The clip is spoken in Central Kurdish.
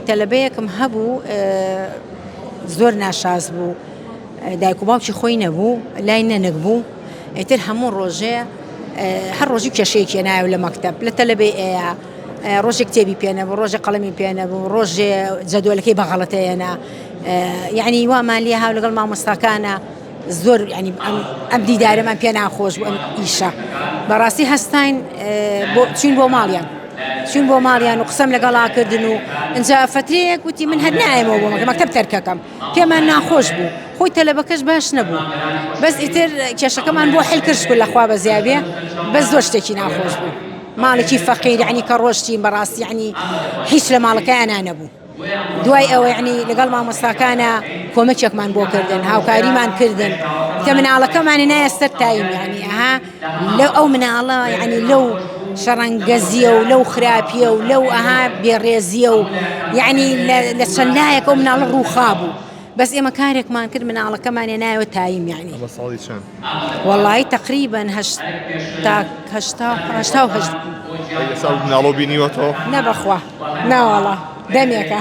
تەلەبەیەکم هەبوو زۆر ناشاز بوو دایک و باوکی خۆی نەبوو لای نەنک بوو ئیتر هەموو ڕۆژێ هەر ڕۆژی کێشەیەکی نایە لە مەکتەب لە تەلەبەی ئەیە ڕۆژێک کتێبی پێ نەبوو ڕۆژێ قەڵەمی پێ نەبوو ڕۆژێ جەدۆلەکەی بە غەڵەتەیەنا یعنی وامان لێ هاو لەگەڵ مامۆستاکانە زۆر یعنی ئەم دیدارەمان پێ ناخۆش بوو ئەم ئیشە بەڕاستی هەستاین بۆ چوین بۆ ماڵیان چوین بۆ ماڵیان و قسەم لەگەڵا کردن و ئینجا فەترەیەک وتی من هەر نایەمەوە بۆ مەکتەب تەرکەکەم پێمان ناخۆش بوو خۆی تەلەبەکەش باش نەبوو بەس ئیتر کێشەکەمان بۆ حل کرد شکر لە خوا بەزیابێ بەس زۆر شتێکی ناخۆش بوو ماڵێکی فەقیر یعنی کە ڕۆشتین بەڕاستی یعنی هیچ لە ماڵەکەیانا نەبوو دوای ئەوە یعنی لەگەڵ مامۆستاکانە کۆمەکێکمان بۆ کردن هاوکاریمان کردن کە مناڵەکەمانی نایە سەر تایم یعنی ئەها لەو ئەو مناڵە یعنی لەو شەڕەنگەزیە و لەو خراپیە و لەو ئەها بێڕێزیە و یعنی لە چەند لایەک ئەو مناڵە ڕووخا بوو بەس ئێمە کارێکمان کرد مناڵەکەمانێ نایەوە تایم یعنی ئەمە ساڵی چەند؟ وەڵایی تەقریبەن هەشتا هەشتا هەشتا و هەشت بوو. ئەی ئێستا ئەو مناڵەو بینیوەتەوە؟ نە بەخوا نەوەڵا دەمێکە.